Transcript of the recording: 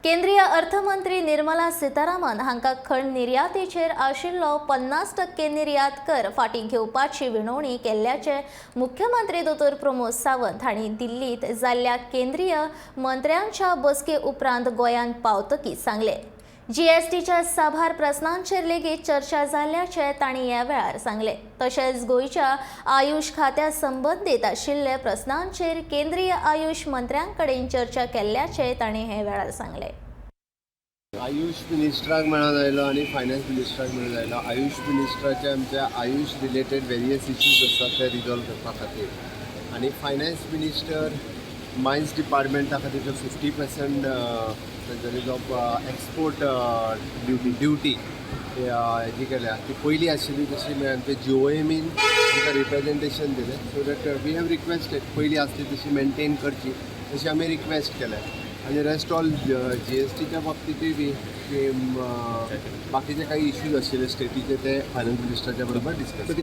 केंद्रीय अर्थमंत्री निर्मला सीतारामन हांकां खण निर्यातीचेर आशिल्लो 50% निर्यात कर फाटीं घेवपाची विनवणी केल्ल्याचें मुख्यमंत्री दोतोर प्रमोद सावंत हांणी दिल्लीत जाल्ल्या केंद्रीय मंत्र्यांच्या बसके उपरांत गोंयांत पावतकीच सांगलें. जीएसटीच्या साबार प्रस्नांचेर लेगीत चर्चा जाल्ल्याचें तांणी ह्या वेळार सांगलें. तशेंच गोंयच्या आयुष खात्या संबंदीत आशिल्ल्या प्रस्नांचेर केंद्रीय आयुष मंत्र्यां कडेन चर्चा केल्ल्याचें तांणी हे वेळार सांगलें. आयुष मिनिस्टराक मेळोन आयलो आनी फायनान्स मिनिस्टराक मेळोन आयलो. आयुष मिनिस्टराचे आमच्या आयुष रिलेटेड वेरियस इश्यूज आसात, ते रिजॉल्व करपा खातीर आनी फायनान्स मिनिस्टर मायन्स डिपार्टमेंटा खातीर जो 50% तांच्यांनी जो एक्सपोर्ट ड्युटी हेजी केल्या, ती पयलीं आशिल्ली तशी आमच्या जीओएमीन आमकां रिप्रेजेंटेशन दिलें, so that we have requested पयलीं आसली तशी मेनटेन करची, तशी आमी रिक्वेस्ट केल्या. आनी रेस्ट ऑल जीएसटीच्या बाबतींतूय बी की बाकीचे काही इश्यूज आशिल्ले स्टेटीचे, ते फायनान्स मिनिस्टराच्या बरोबर डिस्कस.